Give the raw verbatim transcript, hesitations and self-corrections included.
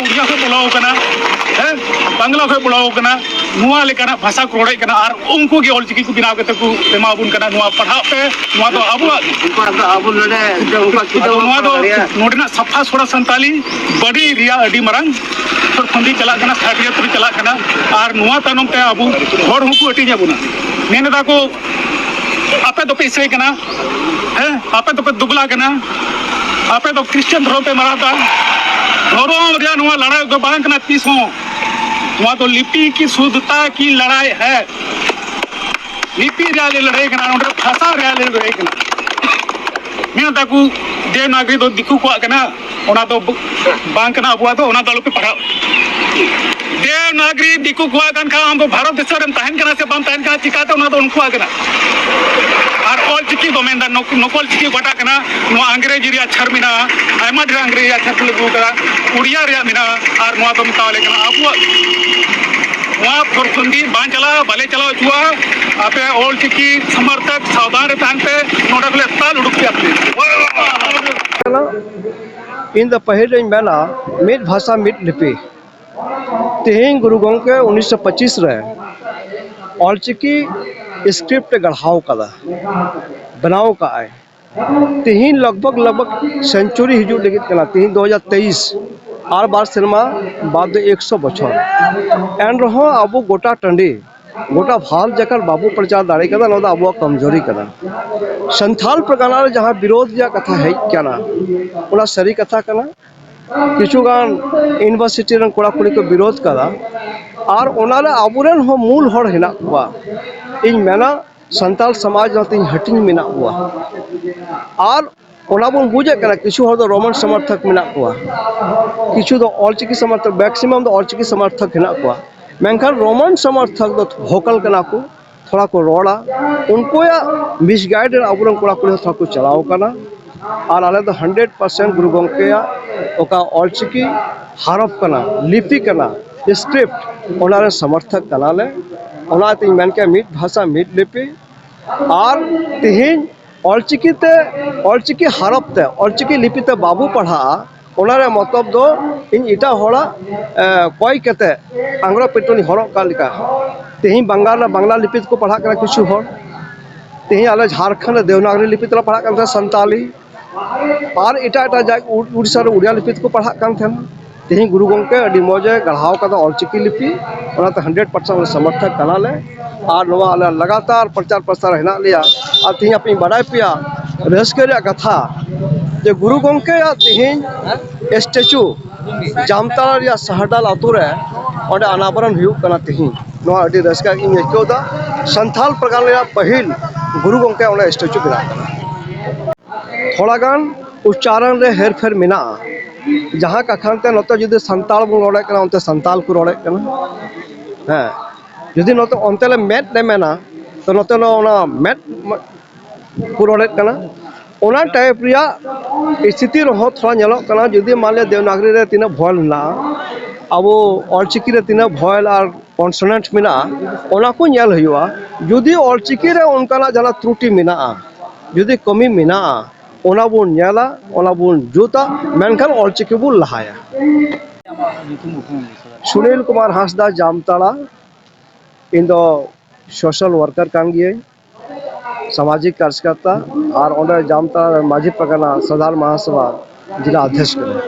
ᱩᱲᱤᱭᱟ ᱠᱷᱚᱱ ᱵᱚᱞᱚ ᱟᱠᱟᱱᱟ, ᱦᱮᱸ, ᱵᱟᱝᱞᱟ ᱠᱷᱚᱱ ᱵᱚᱞᱚ ᱟᱠᱟᱱᱟ, ᱱᱚᱣᱟ ᱞᱮᱠᱟᱱᱟᱜ ᱵᱷᱟᱥᱟ ᱠᱚ ᱨᱚᱲᱮᱫ ᱠᱟᱱᱟ ᱟᱨ ᱩᱱᱠᱩ ᱜᱮ ᱚᱞᱪᱤᱠᱤ ᱠᱚ ᱵᱮᱱᱟᱣ ᱠᱟᱛᱮ ᱠᱚ ᱮᱢᱟ ᱵᱚᱱ ᱠᱟᱱᱟ᱾ ᱱᱚᱣᱟ ᱯᱟᱲᱦᱟᱜ ᱯᱮ, ᱱᱚᱣᱟ ᱫᱚ ᱟᱵᱚᱣᱟᱜ, ᱟᱵᱚ ᱱᱚᱰᱮ ᱚᱱᱠᱟ ᱪᱮᱫ ᱟᱫᱚ ᱦᱚᱸ ᱱᱚᱣᱟ ᱫᱚ ᱵᱟᱝ ᱨᱮᱭᱟᱜ᱾ ᱱᱚᱰᱮᱱᱟᱜ ᱥᱟᱯᱷᱟ ᱥᱚᱲᱟ ᱥᱟᱱᱛᱟᱞᱤ ᱵᱟᱹᱰᱤ ᱨᱮᱭᱟᱜ ᱟᱹᱰᱤ ᱢᱟᱨᱟᱝ ᱠᱷᱚᱸᱫᱤ ᱪᱟᱞᱟᱜ ᱠᱟᱱᱟ, ᱥᱟᱴ ᱤᱭᱟᱨ ᱛᱮ ᱪᱟᱞᱟᱜ ᱠᱟᱱᱟ᱾ ᱟᱨ ᱱᱚᱣᱟ ᱛᱟᱭᱱᱚᱢ ᱛᱮ ᱟᱵᱚ ᱦᱚᱲ ᱦᱚᱸᱠᱚ ᱦᱟᱹᱴᱤᱧ ᱟᱵᱚᱱᱟ, ᱢᱮᱱ ᱮᱫᱟ ᱠᱚ, ᱟᱯᱮ ᱫᱚᱯᱮ ᱤᱥᱟᱹᱭ ᱠᱟᱱᱟ, ᱦᱮᱸ, ᱟᱯᱮ ᱫᱚᱯᱮ ᱫᱩᱵᱽᱞᱟ ᱠᱟᱱᱟ, ᱟᱯᱮ ᱫᱚ ᱠᱷᱨᱤᱥᱪᱟᱱ ᱫᱷᱚᱨᱚᱢ ᱯᱮ ᱢᱟᱱᱟᱣ ᱮᱫᱟ᱾ ᱫᱷᱚᱨᱚᱢ ᱨᱮᱭᱟᱜ ᱱᱚᱣᱟ ᱞᱟᱲᱟᱭ ᱫᱚ ᱵᱟᱝ ᱠᱟᱱᱟ ᱛᱤᱥ ᱦᱚᱸ᱾ ᱱᱚᱣᱟ ᱫᱚ ᱞᱤᱯᱤ ᱠᱤ ᱥᱩᱫᱷᱛᱟ ᱠᱤ ᱞᱟᱲᱟᱭ ᱦᱮ᱾ ᱞᱤᱯᱤ ᱨᱮᱭᱟᱜ ᱞᱮ ᱞᱟᱹᱲᱦᱟᱹᱭ ᱠᱟᱱᱟ, ᱱᱚᱰᱮ ᱵᱷᱟᱥᱟ ᱨᱮᱭᱟᱜ ᱞᱮ ᱞᱟᱹᱲᱦᱟᱹᱭ ᱠᱟᱱᱟ᱾ ᱢᱮᱱ ᱫᱟᱠᱚ ᱫᱮᱵᱽᱱᱟᱜᱽᱨᱤ ᱫᱚ ᱫᱤᱠᱩ ᱠᱚᱣᱟᱜ ᱠᱟᱱᱟ, ᱚᱱᱟ ᱫᱚ ᱵ-, ᱵᱟᱝ ᱠᱟᱱᱟ ᱟᱵᱚᱣᱟᱜ ᱫᱚ, ᱚᱱᱟ ᱫᱚ ᱟᱞᱚᱯᱮ ᱯᱟᱲᱦᱟᱜ᱾ ᱫᱮᱵᱽᱱᱟᱜᱽᱨᱤ ᱫᱤᱠᱩ ᱠᱚᱣᱟᱜ ᱠᱟᱱ ᱠᱷᱟᱱ ᱟᱢ ᱫᱚ ᱵᱷᱟᱨᱚᱛ ᱫᱤᱥᱚᱢ ᱨᱮᱢ ᱛᱟᱦᱮᱱ ᱠᱟᱱᱟ ᱥᱮ ᱵᱟᱢ ᱛᱟᱦᱮᱱ ᱠᱟᱱᱟ, ᱪᱤᱠᱟᱹᱛᱮ ᱚᱱᱟ ᱫᱚ ᱩᱱᱠᱩᱣᱟᱜ ᱠᱟᱱᱟ? ᱟᱨ ᱚᱞ ᱪᱤᱠᱤ ᱠᱚ ᱢᱮᱱᱫᱟ ᱱᱚᱠ-, ᱱᱚᱠᱚᱞ ᱪᱤᱠᱤ ᱚᱠᱟᱴᱟᱜ ᱠᱟᱱᱟ? ᱱᱚᱣᱟ ᱟᱝᱜᱽᱨᱮᱡᱤ ᱨᱮᱭᱟᱜ ᱪᱷᱟᱯ ᱢᱮᱱᱟᱜᱼᱟ, ᱟᱭᱢᱟ ᱰᱷᱮᱨ ᱟᱝᱜᱽᱨᱮᱡᱤ ᱨᱮᱭᱟᱜ ᱪᱷᱟᱯ ᱠᱚ ᱟᱹᱜᱩ ᱠᱟᱫᱟ, ᱩᱲᱤᱭᱟ ᱨᱮᱭᱟᱜ ᱢᱮᱱᱟᱜᱼᱟ, ᱟᱨ ᱱᱚᱣᱟ ᱫᱚ ᱢᱮᱛᱟᱣᱟᱞᱮ ᱠᱟᱱᱟ ᱟᱵᱚᱣᱟᱜ᱾ ᱱᱚᱣᱟ ᱯᱚᱨᱠᱷᱚᱱᱰᱤ ᱵᱟᱝ ᱪᱟᱞᱟᱜᱼᱟ, ᱵᱟᱞᱮ ᱪᱟᱞᱟᱣ ᱦᱚᱪᱚᱣᱟᱜᱼᱟ᱾ ᱟᱯᱮ ᱚᱞ ᱪᱤᱠᱤ ᱥᱚᱢᱚᱨᱛᱷᱚᱠ ᱥᱟᱵᱫᱷᱟᱱ ᱨᱮ ᱛᱟᱦᱮᱱ ᱯᱮ, ᱱᱚᱰᱮ ᱠᱷᱚᱱ ᱞᱮ ᱛᱟᱞ ᱩᱰᱩᱠ ᱯᱮᱭᱟ ᱯᱮ᱾ ᱤᱧ ᱫᱚ ᱯᱟᱹᱦᱤᱞ ᱨᱤᱧ ᱢᱮᱱᱟ, ᱢᱤᱫ ᱵᱷᱟᱥᱟ ᱢᱤᱫ ᱞᱤᱯᱤ᱾ ᱛᱮᱦᱮᱧ ᱜᱩᱨᱩ ᱜᱚᱢᱠᱮ ᱩᱱᱤᱥᱥᱚ ᱯᱚᱸᱪᱤᱥ ᱨᱮ ᱚᱞᱪᱤᱠᱤ ᱥᱠᱨᱤᱯᱴ ᱮ ᱜᱟᱲᱦᱟᱣ ᱠᱟᱫᱟ, ᱵᱮᱱᱟᱣ ᱠᱟᱜᱼᱟᱭ᱾ ᱛᱮᱦᱮᱧ ᱞᱚᱜᱽ ᱵᱷᱚᱜᱽ ᱞᱚᱜᱽ ᱵᱷᱚᱜᱽ ᱥᱮᱱᱪᱩᱨᱤ ᱦᱤᱡᱩᱜ ᱞᱟᱹᱜᱤᱫ ᱠᱟᱱᱟ, ᱛᱮᱦᱮᱧ ᱫᱩ ᱦᱟᱡᱟᱨ ᱛᱮᱭᱤᱥ, ᱟᱨ ᱵᱟᱨ ᱥᱮᱨᱢᱟ ᱵᱟᱫ ᱫᱚ ᱮᱠᱥᱚ ᱵᱚᱪᱷᱚᱨ᱾ ᱮᱱ ᱨᱮᱦᱚᱸ ᱟᱵᱚ ᱜᱚᱴᱟ ᱴᱟᱺᱰᱤ, ᱜᱚᱴᱟ ᱵᱷᱟᱨᱚᱛ ᱡᱟᱠᱟᱛ ᱵᱟᱵᱚ ᱯᱨᱚᱪᱟᱨ ᱫᱟᱲᱮ ᱠᱟᱫᱟ, ᱱᱚᱣᱟ ᱫᱚ ᱟᱵᱚᱣᱟᱜ ᱠᱚᱢᱡᱳᱨᱤ ᱠᱟᱱᱟ᱾ ᱥᱟᱱᱛᱷᱟᱞ ᱯᱟᱨᱜᱟᱱᱟ ᱨᱮ ᱡᱟᱦᱟᱸ ᱵᱤᱨᱳᱫᱷ ᱨᱮᱭᱟᱜ ᱠᱟᱛᱷᱟ ᱦᱮᱡ ᱠᱟᱱᱟ, ᱚᱱᱟ ᱥᱟᱹᱨᱤ ᱠᱟᱛᱷᱟ ᱠᱟᱱᱟ᱾ ᱠᱤᱪᱷᱩ ᱜᱟᱱ ᱤᱭᱩᱱᱤᱵᱷᱟᱨᱥᱤᱴᱤ ᱨᱮᱱ ᱠᱚᱲᱟ ᱠᱩᱲᱤ ᱠᱚ ᱵᱤᱨᱳᱫᱷ ᱠᱟᱫᱟ, ᱟᱨ ᱚᱱᱟᱨᱮ ᱟᱵᱚᱨᱮᱱ ᱦᱚᱸ ᱢᱩᱞ ᱦᱚᱲ ᱦᱮᱱᱟᱜ ᱠᱚᱣᱟ᱾ ᱤᱧ ᱢᱮᱱᱟ, ᱥᱟᱱᱛᱟᱲ ᱥᱚᱢᱟᱡᱽ ᱨᱮᱦᱚᱸ ᱛᱤᱧ ᱦᱟᱹᱴᱤᱧ ᱢᱮᱱᱟᱜ ᱠᱚᱣᱟ᱾ ᱟᱨ ᱚᱱᱟ ᱵᱚᱱ ᱵᱩᱡᱮᱫ ᱠᱟᱱᱟ, ᱠᱤᱪᱷᱩ ᱦᱚᱲ ᱫᱚ ᱨᱳᱢᱟᱱ ᱥᱚᱢᱚᱨᱛᱷᱚᱠ ᱢᱮᱱᱟᱜ ᱠᱚᱣᱟ, ᱠᱤᱪᱷᱩ ᱫᱚ ᱚᱞᱪᱤᱠᱤ ᱥᱚᱢᱚᱨᱛᱷᱚᱠ, ᱢᱮᱠᱥᱤᱢᱟᱢ ᱫᱚ ᱚᱞᱪᱤᱠᱤ ᱥᱚᱢᱚᱨᱛᱷᱚᱠ ᱦᱮᱱᱟᱜ ᱠᱚᱣᱟ᱾ ᱢᱮᱱᱠᱷᱟᱱ ᱨᱳᱢᱟᱱ ᱥᱚᱢᱚᱨᱛᱷᱚᱠ ᱫᱚ ᱵᱷᱳᱠᱟᱞ ᱠᱟᱱᱟ ᱠᱚ, ᱛᱷᱚᱲᱟ ᱠᱚ ᱨᱚᱲᱟ, ᱩᱱᱠᱩᱭᱟᱜ ᱢᱤᱥᱜᱟᱭᱤᱰ ᱨᱮ ᱟᱵᱚᱨᱮᱱ ᱠᱚᱲᱟ ᱠᱩᱲᱤ ᱦᱚᱸ ᱛᱷᱚᱲᱟ ᱠᱚ ᱪᱟᱞᱟᱣ ᱠᱟᱱᱟ᱾ ᱟᱨ ᱟᱞᱮ ᱫᱚ ᱦᱟᱱᱰᱨᱮᱰ ᱯᱟᱨᱥᱮᱱᱴ ᱜᱩᱨᱩ ᱜᱚᱢᱠᱮᱭᱟᱜ ᱚᱠᱟ ᱚᱞᱪᱤᱠᱤ ᱦᱟᱨᱚᱯ ᱠᱟᱱᱟ, ᱞᱤᱯᱤ ᱠᱟᱱᱟ, ᱥᱠᱨᱤᱯᱴ, ᱚᱱᱟ ᱨᱮ ᱥᱚᱢᱚᱨᱛᱷᱚᱠ ᱠᱟᱱᱟᱞᱮ᱾ ᱚᱱᱟᱛᱤᱧ ᱢᱮᱱ ᱠᱮᱭᱟ, ᱢᱤᱫ ᱵᱷᱟᱥᱟ ᱢᱤᱫ ᱞᱤᱯᱤ᱾ ᱟᱨ ᱛᱮᱦᱮᱧ ᱚᱞᱪᱤᱠᱤ ᱛᱮ, ᱚᱞᱪᱤᱠᱤ ᱦᱟᱨᱚᱯ ᱛᱮ, ᱚᱞᱪᱤᱠᱤ ᱞᱤᱯᱤ ᱛᱮ ᱵᱟᱵᱚ ᱯᱟᱲᱦᱟᱜᱼᱟ, ᱚᱱᱟ ᱨᱮᱭᱟᱜ ᱢᱚᱛᱞᱚᱵ ᱫᱚ ᱤᱧ ᱮᱴᱟᱜ ᱦᱚᱲᱟᱜ ᱮ, ᱠᱚᱭ ᱠᱟᱛᱮ ᱟᱝᱨᱚᱵ ᱯᱮᱴᱚᱱᱤᱧ ᱦᱚᱨᱚᱜ ᱠᱟᱜ ᱞᱮᱠᱟ᱾ ᱛᱮᱦᱮᱧ ᱵᱟᱝᱜᱟᱞ ᱨᱮ ᱵᱟᱝᱞᱟ ᱞᱤᱯᱤ ᱛᱮᱠᱚ ᱯᱟᱲᱦᱟᱜ ᱠᱟᱱᱟ ᱠᱤᱪᱷᱩ ᱦᱚᱲ, ᱛᱮᱦᱮᱧ ᱟᱞᱮ ᱡᱷᱟᱲᱠᱷᱚᱸᱰ ᱨᱮ ᱫᱮᱵᱽᱱᱟᱜᱚᱨᱤ ᱞᱤᱯᱤ ᱛᱮᱞᱮ ᱯᱟᱲᱦᱟᱜ ᱠᱟᱱ ᱛᱟᱦᱮᱸᱱᱟ ᱥᱟᱱᱛᱟᱞᱤ, ᱟᱨ ᱮᱴᱟᱜ ᱮᱴᱟᱜ ᱡᱟᱭᱜᱟ ᱩᱲ-, ᱩᱲᱤᱥᱥᱟ ᱨᱮ ᱩᱲᱤᱭᱟ ᱞᱤᱯᱤ ᱛᱮᱠᱚ ᱯᱟᱲᱦᱟᱜ ᱠᱟᱱ ᱛᱟᱦᱮᱸᱱᱟ᱾ ᱛᱮᱦᱮᱧ ᱜᱩᱨᱩ ᱜᱚᱢᱠᱮ ᱟᱹᱰᱤ ᱢᱚᱡᱽ ᱮ ᱜᱟᱲᱦᱟᱣ ᱠᱟᱫᱟ ᱚᱞᱪᱤᱠᱤ ᱞᱤᱯᱤ, ᱚᱱᱟᱛᱮ ᱦᱟᱱᱰᱨᱮᱰ ᱯᱟᱨᱥᱮᱱᱴ ᱞᱮ ᱥᱚᱢᱚᱨᱛᱷᱚᱠ ᱠᱟᱱᱟᱞᱮ᱾ ᱟᱨ ᱱᱚᱣᱟ ᱟᱞᱮ ᱞᱟᱜᱟᱛᱟᱨ ᱯᱨᱚᱪᱟᱨ ᱯᱨᱚᱥᱟᱨ ᱦᱮᱱᱟᱜ ᱞᱮᱭᱟ᱾ ᱟᱨ ᱛᱮᱦᱮᱧ ᱟᱯᱮᱧ ᱵᱟᱰᱟᱭ ᱯᱮᱭᱟ, ᱨᱟᱹᱥᱠᱟᱹ ᱨᱮᱭᱟᱜ ᱠᱟᱛᱷᱟ ᱡᱮ ᱜᱩᱨᱩ ᱜᱚᱢᱠᱮᱭᱟᱜ ᱛᱮᱦᱮᱧ ᱥᱴᱮᱪᱩ ᱡᱟᱢᱛᱟᱲᱟ ᱨᱮᱭᱟᱜ ᱥᱟᱦᱰᱟᱞ ᱟᱛᱳ ᱨᱮ ᱚᱸᱰᱮ ᱟᱱᱟᱵᱚᱨᱚᱱ ᱦᱩᱭᱩᱜ ᱠᱟᱱᱟ ᱛᱮᱦᱮᱧ᱾ ᱱᱚᱣᱟ ᱟᱹᱰᱤ ᱨᱟᱹᱥᱠᱟᱹ ᱤᱧ ᱟᱹᱭᱠᱟᱹᱣ ᱮᱫᱟ᱾ ᱥᱟᱱᱛᱷᱟᱞ ᱯᱟᱨᱜᱟᱱᱟ ᱨᱮᱭᱟᱜ ᱯᱟᱹᱦᱤᱞ ᱜᱩᱨᱩ ᱜᱚᱢᱠᱮ ᱚᱸᱰᱮ ᱥᱴᱮᱪᱩ ᱵᱮᱱᱟᱜ ᱠᱟᱱᱟ᱾ ᱛᱷᱚᱲᱟ ᱜᱟᱱ ᱩᱪᱪᱟᱨᱚᱱ ᱨᱮ ᱦᱮᱨᱯᱷᱮᱨ ᱢᱮᱱᱟᱜᱼᱟ᱾ ᱡᱟᱦᱟᱸ ᱠᱟᱛᱷᱟ ᱛᱮ ᱱᱚᱛᱮ ᱡᱩᱫᱤ ᱥᱟᱱᱛᱟᱲ ᱵᱚᱱ ᱨᱚᱲᱮᱫ ᱠᱟᱱᱟ, ᱚᱱᱛᱮ ᱥᱟᱱᱛᱟᱞ ᱠᱚ ᱨᱚᱲᱮᱫ ᱠᱟᱱᱟ᱾ ᱦᱮᱸ, ᱡᱩᱫᱤ ᱱᱚᱛᱮ ᱚᱱᱛᱮ ᱞᱮ ᱢᱮᱫ ᱞᱮ ᱢᱮᱱᱟ, ᱛᱚ ᱱᱚᱛᱮ ᱫᱚ ᱚᱱᱟ ᱢᱮᱫ ᱠᱚ ᱨᱚᱲᱮᱫ ᱠᱟᱱᱟ᱾ ᱚᱱᱟ ᱴᱟᱭᱤᱯ ᱨᱮᱭᱟᱜ ᱥᱛᱷᱤᱛᱤ ᱨᱮᱦᱚᱸ ᱛᱷᱚᱲᱟ ᱧᱮᱞᱚᱜ ᱠᱟᱱᱟ᱾ ᱡᱩᱫᱤ ᱢᱟᱱᱞᱤᱭᱟ ᱫᱮᱵᱽᱱᱟᱜᱚᱨᱤ ᱨᱮ ᱛᱤᱱᱟᱹᱜ ᱵᱷᱚᱭᱮᱞ ᱢᱮᱱᱟᱜᱼᱟ, ᱟᱵᱚ ᱚᱞᱪᱤᱠᱤ ᱨᱮ ᱛᱤᱱᱟᱹᱜ ᱵᱷᱚᱭᱮᱞ ᱟᱨ ᱠᱚᱱᱥᱚᱱᱮᱱᱴ ᱢᱮᱱᱟᱜᱼᱟ, ᱚᱱᱟ ᱠᱚ ᱧᱮᱞ ᱦᱩᱭᱩᱜᱼᱟ᱾ ᱡᱩᱫᱤ ᱚᱞᱪᱤᱠᱤ ᱨᱮ ᱚᱱᱠᱟᱱᱟᱜ ᱡᱟᱦᱟᱱᱟᱜ ᱛᱨᱩᱴᱤ ᱢᱮᱱᱟᱜᱼᱟ, ᱡᱩᱫᱤ ᱠᱟᱹᱢᱤ ᱢᱮᱱᱟᱜᱼᱟ, ᱚᱱᱟ ᱵᱚᱱ ᱧᱮᱞᱟ, ᱚᱱᱟ ᱵᱚᱱ ᱡᱩᱛᱟ, ᱢᱮᱱᱠᱷᱟᱱ ᱚᱞᱪᱤᱠᱤ ᱵᱚᱱ ᱞᱟᱦᱟᱭᱟ᱾ ᱥᱩᱱᱤᱞ ᱠᱩᱢᱟᱨ ᱦᱟᱸᱥᱫᱟ, ᱡᱟᱢᱛᱟᱲᱟ᱾ ᱤᱧ ᱫᱚ ᱥᱳᱥᱟᱞ ᱣᱟᱨᱠᱟᱨ ᱠᱟᱱ ᱜᱤᱭᱟᱹᱧ, ᱥᱟᱢᱟᱡᱤᱠ ᱠᱟᱨᱡᱚᱠᱚᱨᱛᱟ, ᱟᱨ ᱚᱸᱰᱮ ᱡᱟᱢᱛᱟᱲᱟ ᱢᱟᱹᱡᱷᱤ ᱯᱟᱨᱜᱟᱱᱟ ᱥᱟᱫᱷᱟᱨᱚᱱ ᱢᱟᱦᱟᱥᱚᱵᱷᱟ ᱡᱮᱞᱟ ᱚᱫᱽᱫᱷᱚᱠᱥ ᱠᱟᱹᱱᱟᱹᱧ᱾